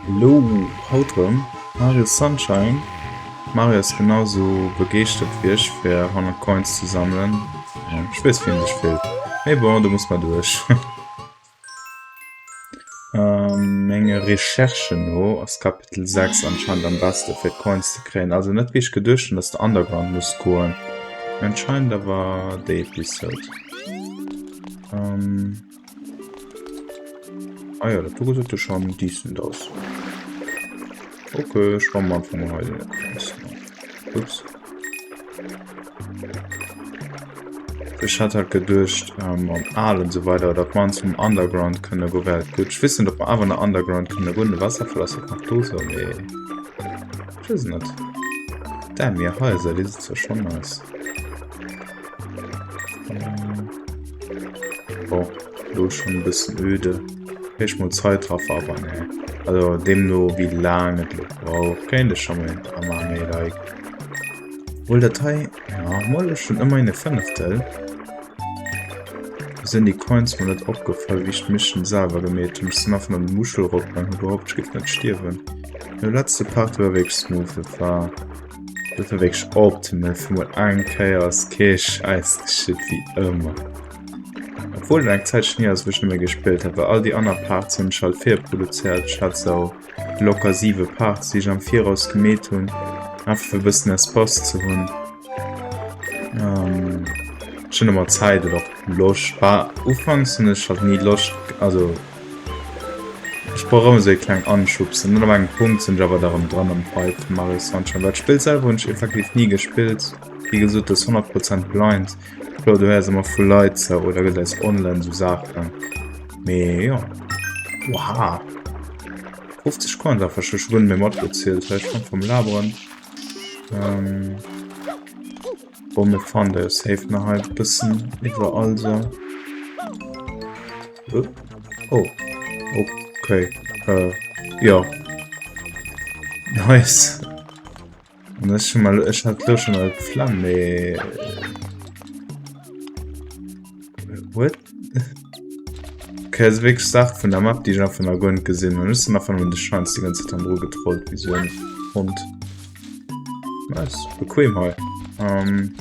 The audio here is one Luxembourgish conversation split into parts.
Lo haut rëm Mario Sunshine. Mario ass genau sou begeeschtert wéi ech fir 100 Coins ze sammelen. Ech weess wéi en sech fillt. Mee bon, do muss mer duerch. Menge Recherchen no ass Kapitel 6 anscheinend am beste fir d'Coins ze kréien. Also net wéi ech geduecht hunn, dass de Underground muss goen. Mee anscheinend awer déi Episode. Ah ja, dat do gesäit jo schon decent aus. Okay, ech war am Anfang hei den Coins. Ups. Ech hat halt geduecht, ähm, am Alen so weiter, oder op mannst um Underground kënne go wär et gutt. Ech weess net, ob mer awer nach Underground kënne goen. De Wasserfall ass och nach do, sou, mee ech weess et net. Damn, mir Haiser, déi si zwar schon nice. Bon, lo schon e bëssen öde. Héich mol Zeitraffer, awer nee. Also deemno wéi laang et lo brauch, kéint ech scho mol een dra maachen, mee like. Wuel dat hei, ja, mol ech hunn ëmmerhin e Fënneftel. Mir sinn déi Coins mol net opgefall, wéi ech d'Mission selwer gemeet hunn. Ech sinn einfach no de Muschel eropgaangen, hu gehofft, ech géif net stierwen. De letzte Part war wierklech smooth, et war. Dat war wierklech optimal fir mol eng Kéier ass kee Schäiss geschitt wéi ëmmer. Obwuel et eng Zäitchen hier ass wou ech net méi gespillt hat, well all déi aner Parts hunn ech halt virproduzéiert. Ech hat sou locker 7 Parts déi ech am Viraus gemeet hunn, einfach fir e bëssen Espace ze hunn. Ech hunn ëmmer Zäit oder och Loscht. Bah ufanks hunn ech halt ni Loscht, also. Ech brauch ëmmer esou ee kleng Anschubsen. Net op engem Punkt sinn ech awer da rëm dran am Vibe vum Mario Sunshine, well d'Spill selwer hunn ech effektiv ni gespillt. Wéi gesot, dat ass 100 Prozent blind. Kloer, du héiers ëmmer vu Leit sou oder gesäis online sou Saachen, mee jo. Oha! 50 Coins einfach, ech hu scho guer net méi matgezielt hei, ech war einfach am Laberen. Bon, mir fannen der jo safe nach hei e bëssen iwwerall sou. Oh, okay. Äh, ja. Nice. Und das schon mal, ich hatte schon mal Flamme. Nee. What? Okay, also wirklich Sache von der Map, die ich einfach noch gar nicht gesehen habe. Ich bin einfach nur in der Chance die ganze Zeit am rumgetrollt, wie so ein Hund. Nice, bequem hei. Ähm.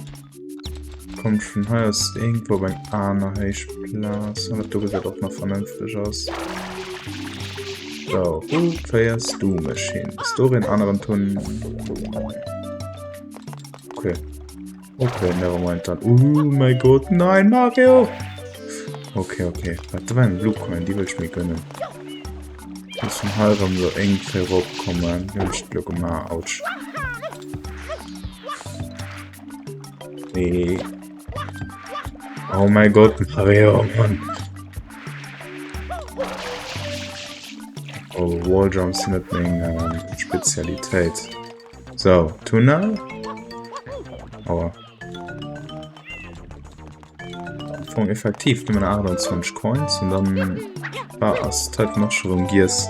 Kommt vun hei aus irgendwo op eng aner héich Plaz. An dat do gesäit och nach vernënfteg aus. So, wou féiers du mech hin? Ass do en aneren Tunnel? Okay. Okay, nevermind dann. Oh mein Gott, nein, Mario! Okay, okay. Wat war eng Blue Coin, déi wëll ech mir gönnen. Muss vun hei erëm lo iergendwéi eropkommen. Wéi hunn ech dat lo gemaach? Autsch. Nee. Oh mein Gott, Mario, Mann. Oh, Walljumps sind net meng ähm, Spezialitéit. So, Tunnel. Aua. Am Fong effektiv nëmmen 28 Coins und dann war ass d'Zeit nach schon rëm giess.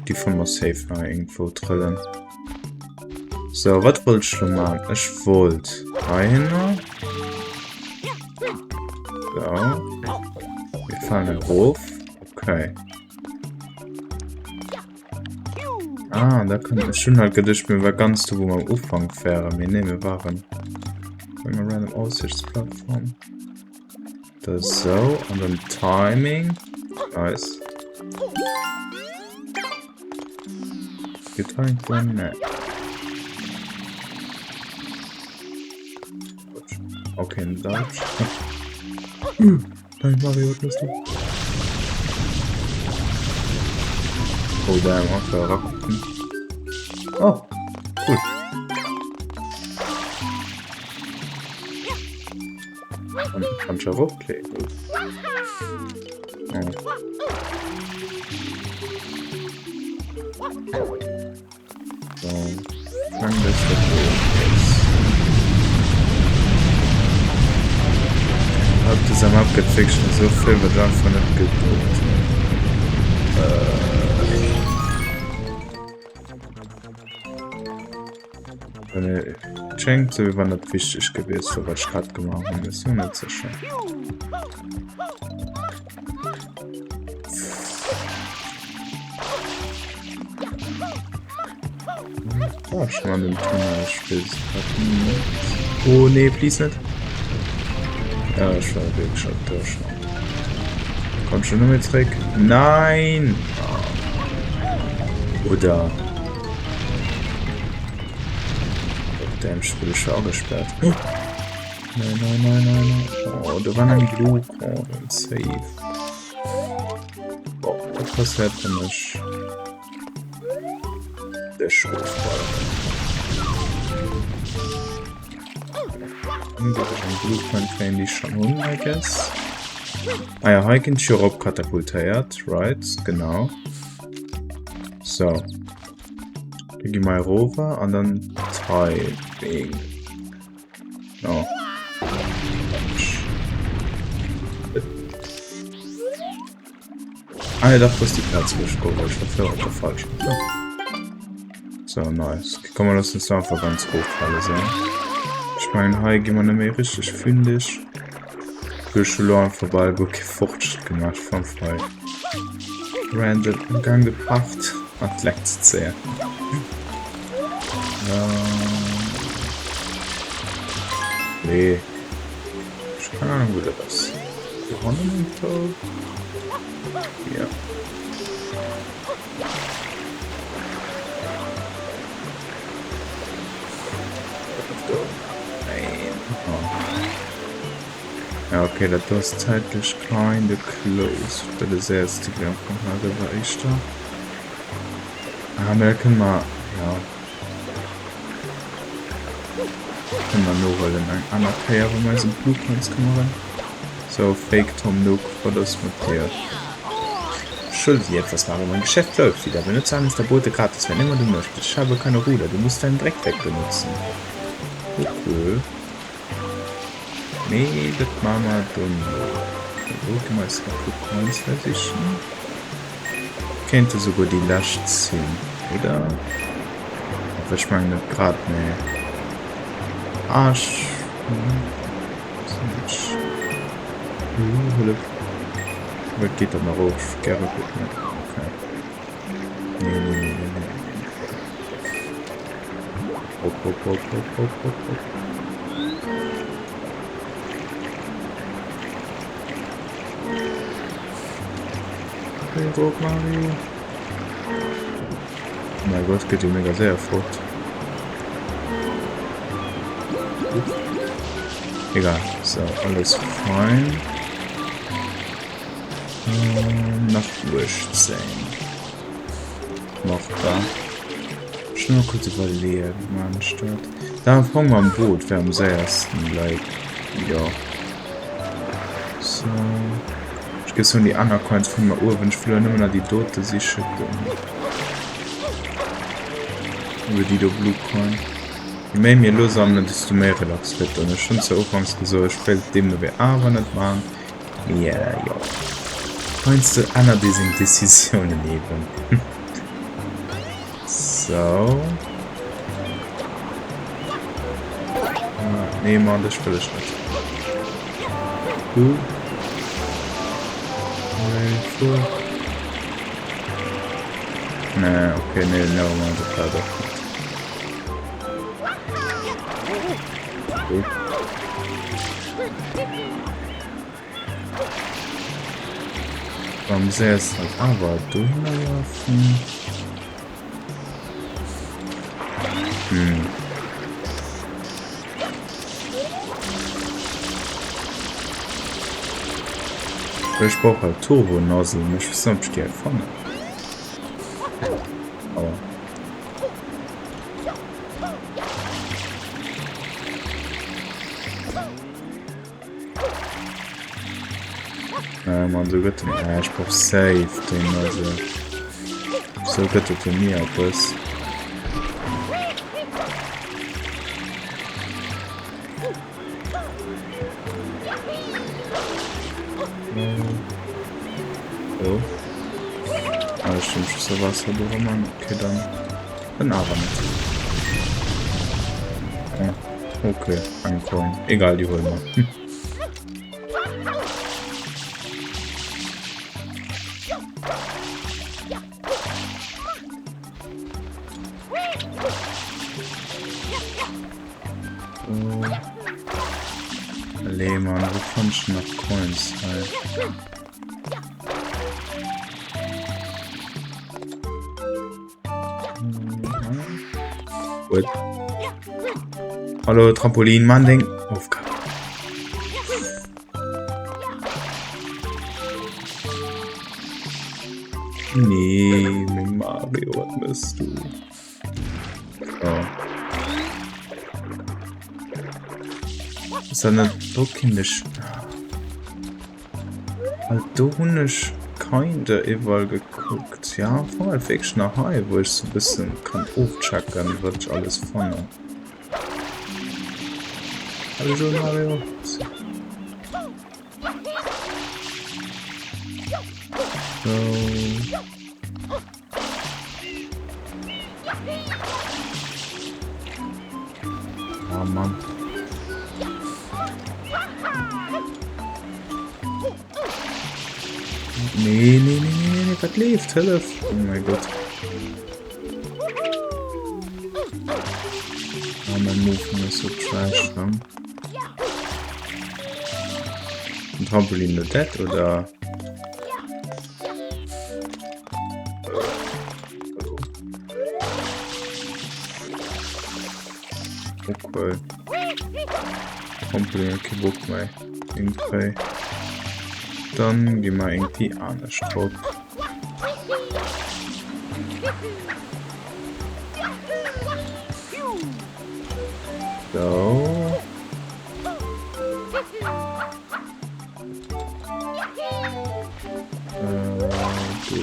Déi fanne mer safe nach irgendwou trëllen. So, wat wollt ech lo man? Ech wollt heihinner. So. Wir fahren erof. Okay. Ah, da kann ich schon halt gedacht, mir war ganz do, wo wir am Ufank wären. Mee nee, mir waren op enger random Aussichtsplattform. Das so, an dann Timing. Nice. Getimed one? Nee. Okay, ein Dodge. Nein, Mario, was machst du? Oh, damn, okay, ragucken. Oh, cool. An kann ich eropklicken? Oh. So, lang das dat do ass. Op dëser Map gëtt wierklech nach esou vill, wat ech einfach net gekuckt hunn. Äh. Et schéngt sou wéi wann dat wichteg gewiescht wier wat ech grad gemaach hunn, ech sinn net sécher. War ech schon an dem Tunnel? Ech weess et grad net. Oh nee, please net. Ja, ech war wierklech an Deutschland. Komm schon net méi zréck. Nein! Ah. Oder. Damn, ech wurde schon agesperrt. Oh. Nein, nein, nein, nein, nein. Oh, da war eng Blue Coin. Safe. Boah, dat passéiert wann ech dech ofballeren. Dann gëtt ech eng Blue Coin kréien, déi ech schon hunn, I guess. Ah ja, hei ginn ech jo erop katapultéiert, right, genau. So. Da gi mer erover an dann Typing. Oh. Ah ja, dach, das ist die Plaz, wo ich goe wollt. Ich war vorher auf der falschen Plaz. So, nice. Okay, komm, wir lassen uns da einfach ganz hochfalle, so. Ich meine, hei gehen wir nicht mehr richtig fündig. Ech hu lo einfach bal guer kee Fortschritt gemaach. Ech war einfach hei random am Gang de Part an d'Längt ze zéien. Nee. Ech hu keng Ahnung wou dat ass. Do hannen irgendwou? Ja. Ja, okay, dat do ass zäitlech kinda close. Dat ass erst die am Fong halt awer éischter. Ah, mä da kënne mer, ja. Kënne mer nohuelen eng aner Kéier, wa mer eis ëm d'Blue Coins këmmeren. So, Fake Tom Nook, wat ass mat dir? Schulde dir etwas, Mario. Mein Geschäft läuft wieder. Benutze eines der Boote gratis, wenn immer du möchtest. Ich habe keine Ruder. Du musst deinen Dreck wegbenutzen. Okay. Nee, dat maache mer dono. Elo gi mer eis nach e puer Coins hei sichen. Kéinte souguer déi lescht sinn, oder? Awer ech mengen net grad, nee. Ah, ech. Hëllef. Awer et geet dann nach erof. Gäre gutt, ne? Okay. Nee, nee, nee, nee, nee. Hopp, hopp, hopp, hopp, hopp, hopp, hopp. Okay, rop Mario. Oh mein Gott, geht jo mega séier fort. Egal, so, alles fein. Ähm, nach 18. Machbar. Ech muss mal kurz iwwerleeën, wéi man ech dat. Da am Fong mam Boot wär am séiersten, like, jo. So. Ech géif soen, déi aner Coins fanne mer uewen. Ech wëll elo nëmmen nach déi dote siche goen. Oder déi do Blue Coin. Je méi mir elo sammelen, desto méi relax gëtt en. Ech hunn zwar ufanks gesot, ech wéilt deemno wéi awer net maachen, mee jo. Heiansdo ännert ee seng Decisiounen eben. So. Ah, nee, Mann, das will ich nicht. Du. Nee, fuhr. Nee, okay, nee, never mind, das war doch nicht. Gut. Am séiersten halt awer dohinner lafen. Hm. Ech brauch halt Turbo-Nozzle, mee ech weess net, ob ech déi hei fannen. Aua. Äh, Mann, so gëtt den... Äh, ich brauch safe den, also... So gëtt et jo nie eppes. Oh. Ah, stimmt, ich muss Wasser drüber machen. Okay, dann... Dann awer net. Oh, okay, eng Coin. Egal, déi huele mer. Hm. Mann, wou fannen ech nach Coins hei? What? Hallo Trampolin, Mann, Ding. Aufgabe. Nee, Mario, was bist du? Oh. Ist dat net do kinnt ech Halt do hunn ech kinder iwwerall gekuckt. Ja, am Fong halt wierklech nach hei, wou ech sou bëssen kann ofchecken, wat ech alles fannen. Hallo Mario. So. Oh Mann. Nee, nee, nee, nee, nee, wat leeft? Hëllef! Oh mein Gott. Oh, mein Movement ist so trash, ne? Ein Trampolin nur dat, oder? Okay. Trampolin huet kee Bock méi. Irgendwie. Dann gi mer irgendwie anescht drop. So. Äh, du.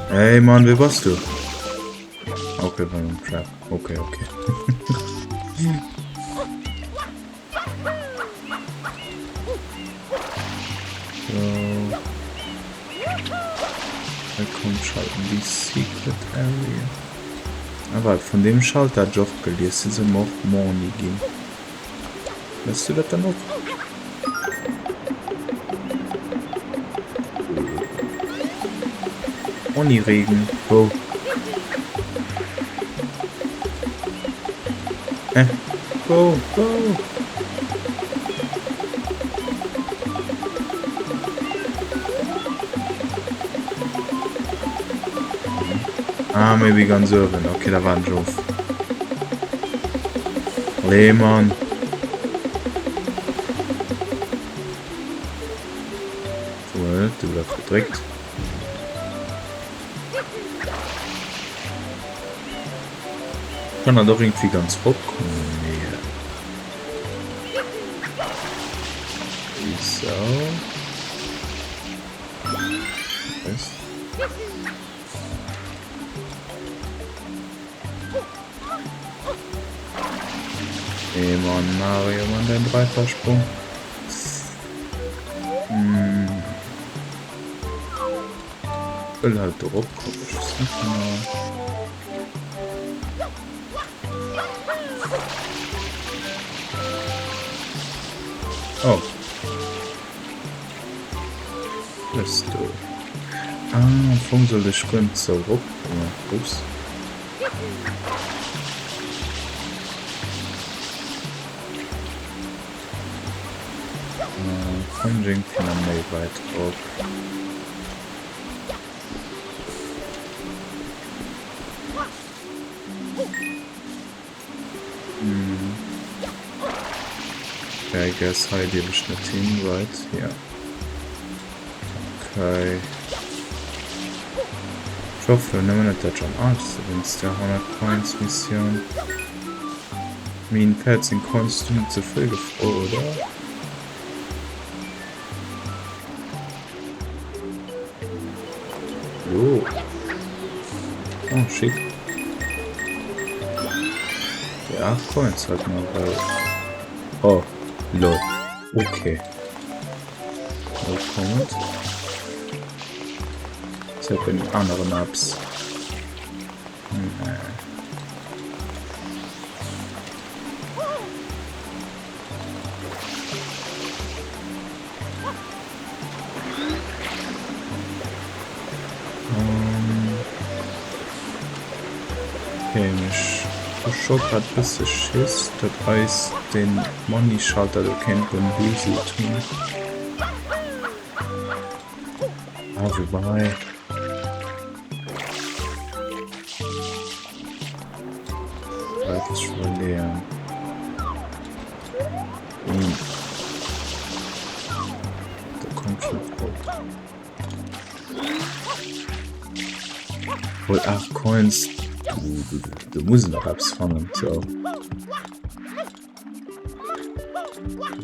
Hey Mann, wer warst du? Okay, war ein Trap. Okay, okay. so. Da kommt schalten die Secret Area. Aber von dem Schalter hat Joch gelesen, sie soll auch Morni gehen. Weißt du dat dann och? Oni Regen. Wo? Hä? Wo? Wo? Ah, maybe ganz oben. Okay, da war ein Jof. Allez, Mann. So, du bleibst gedrückt. Kann er doch irgendwie ganz hochkommen. Nee. So. Was? Ey Mann, Mario, Mann, dein Dreifachsprung. Hm. Will halt drop kommen, ich weiß nicht genau. Oh. Bist du? Ah, am Fong soll ech ganz so rop kommen. Ups. Äh, komm irgendwie noch méi weit rop. Hm. Okay, I guess hei dierf ech net hin, right? Ja. Okay. Ich hoffe nëmmen net, dat ech am aalste wéinst der 100 Coins Missioun. Min 14 Coins du net ze vill gefroer, oder? Jo. Oh, schick. Ja, Coins hat man weil. Oh, lol. Okay. No comment. Ich hab in anderen Apps. Nee. Okay, mech. Hu scho grad bësse Schiss dat eis den Money Schalter do kéint bambuselt hunn. Ah woubei. Dat ass scho leer. Do kommt schon op. Hol 8 Coins. Du, du, du, du muss nach eppes fannen. So.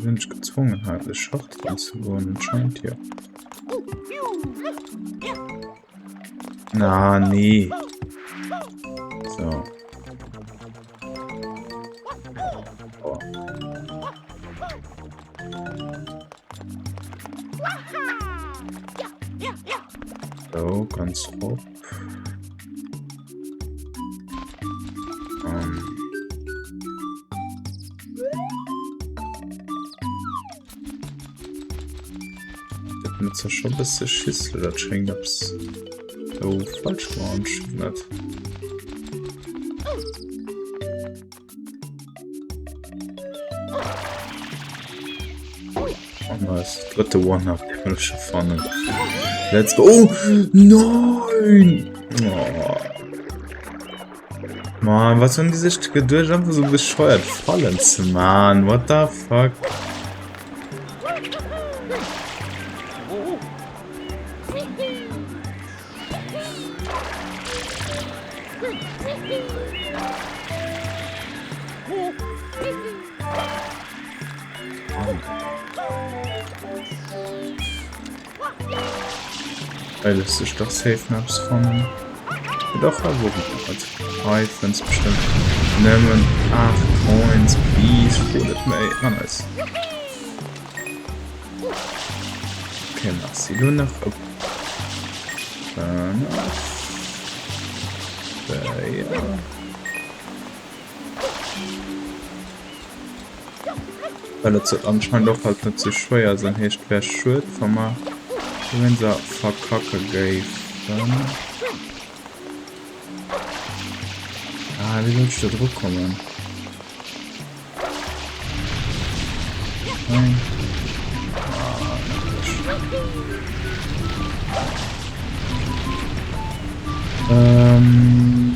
Sinn ech gezwongen hei de Schacht dran ze goen? Anscheinend jo. Na, nee. So. Oh. So, ganz rop. Ähm. Dat mat zwar scho bësse Schissel, dat schéngt eppes do falsch gemaach hunn, ech net. Oh nice, drëtte One-Up, dee wëll ech scho fannen. Let's go! Oh, nein! Oh. Mann, was haben die sich geduecht, einfach so bescheuert Fallen ze man? What the fuck? Hei léisst sech dach safe nach eppes fannen. Dach hei wor et nach net. Hei fënns bestëmmt nëmmen 8 Coins, please, fro net méi. Ah nice. Okay, merci. Lo nach e 5, 4. Well et sollt anscheinend och halt net ze schwéier sinn, heescht wär schued wa mer dowéinster verkacke géifen. Ah, wéi sollt ech do dru kommen? Nein. Ah, natürlich. Ähm,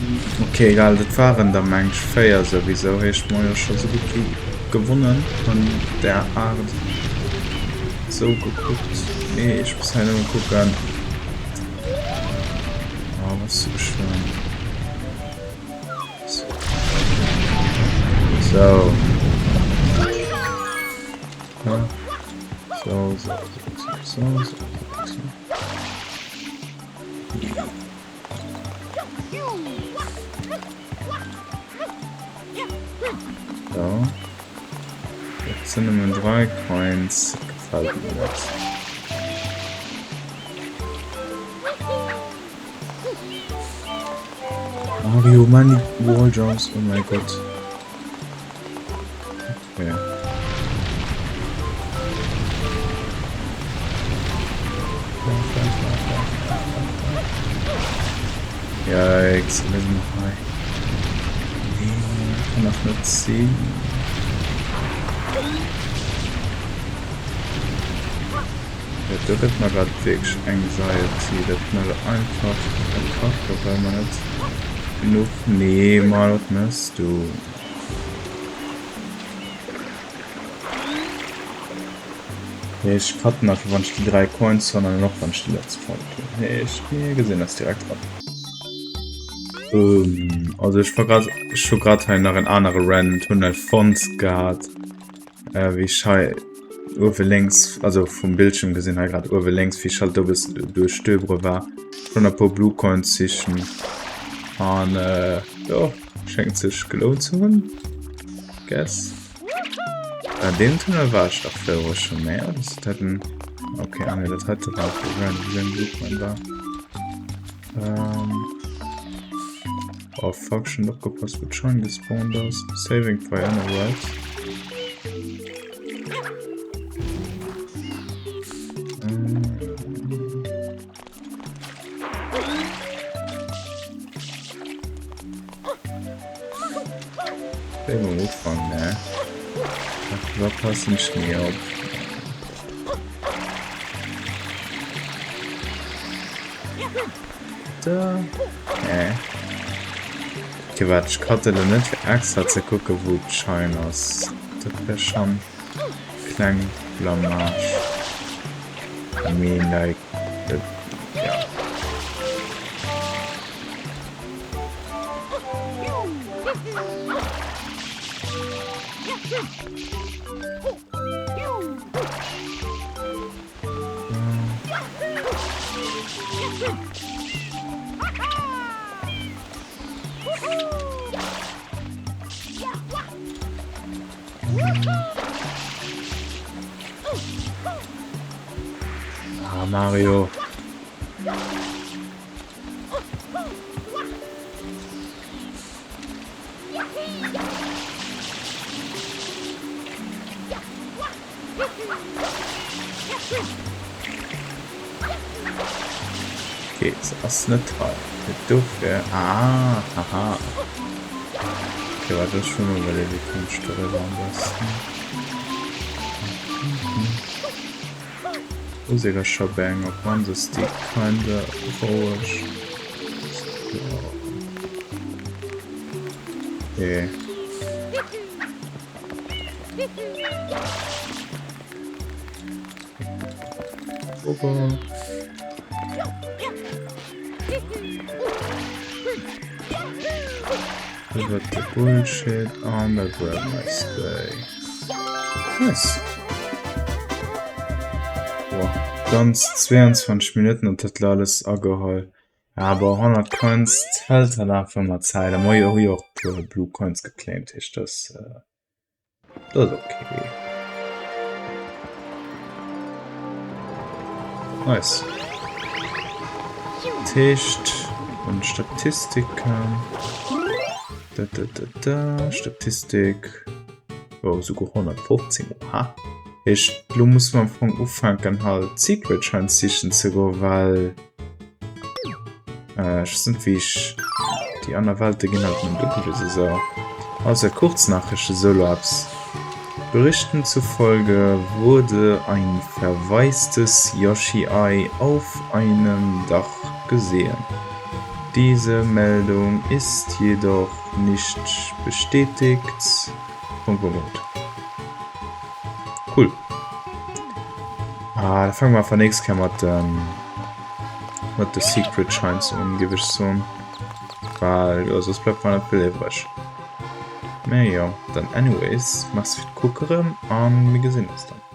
okay, egal, dat waren der meng ech 4 souwisou, heescht mer jo scho sou gutt wéi gewonnen an der Art sou gekuckt. Nee, ech muss hei nëmme kucken. Ah, was du geschwommen. So. Ja. So, so, so, so, so, so. So. Jetzt sind nëmmen 3 Coins. Dat gefällt mir net. Mario, Mann, die Walljumps. Oh mein Gott. Okay. Yikes, wir sind noch high. Nee, kann nach net sinn. Ja, do gëtt mer grad wierklech Anxiety, dat mer einfach verkacke well mer net genuch. Nee, Mann, wat mëss du? Ech cutten einfach wann ech déi 3 Coins fannen an och wann ech déi letzt fonnt hunn. Ech mir gesinn eis direkt erëm. Ähm, also ech war grad, ech hu grad hei nach en anere random Tunnel fonnt gehat, äh, wéi ech hei uewe lénks, also vum Bildschirm gesinn hei grad uewe lénks, wéi ech halt do e bëssen duerchstöbere war, schon e puer Blue Coins sichen an äh, jo, schéngt sech gelount ze hunn, guess. An deem Tunnel war ech dach virdru schon, nee? Oder ass dat heiten... Okay, ah nee, dat heite war vu random seng Blue Coin war. Ähm... Oh fuck, schon opgepasst, wou d'Schein gespawnt ass. Saving for Emerald. Ähm... Wéi um Ufank, ne? Da passen ech ni op. Da. Hä? Okay, warte, ich cutte lo net fir extra ze kucke wou d'Shine ass. Dat wär schon kleng Blamage. I mean like, dat, ja. Ah, Mario. Okay, se ass net hei. Dofir. Ah, haha. Okay, warte, ech schwimmen well wéi komm ech doriwwer am besten. Musek ass scho bang, op mannst ass déi kinda roueg. Okay. Opa. Iwwer de Bullshit an der Grab my Stay. Nice. Boah, ganz 22 Minuten und hat alles ageholl. Aber 100 Coins hält halt einfach mal Zeit. Am hu jo och puer Blue Coins geclaimt, heescht das. Äh, Dat ass ok. Nice. Dat heescht, an Statistiken. Da, da, da, da. Statistik. Oh, souguer 115. Oha. Heescht, lo musse mer am Fong ufänken halt Secret Shrines sichen ze goen, well Äh, ech weess net wéi ech déi aner Welte ginn halt net ugewisen esou. Also Kurznachrichte solo eppes. Berichten zufolge wurde ein verwaistes Yoshi-Ei auf einem Dach gesehen. Diese Meldung ist jedoch nicht bestätigt. Punkt, Punkt, Punkt. Cool. Ah, da fange mer einfach nächst Kéier mat dem mat de Secret Shines un, géif ech soen. Well jo, soss bleift mer net vill iwwreg. Mee jo, dann anyways, merci fir d'Kucke rëm a mir gesinn eis dann.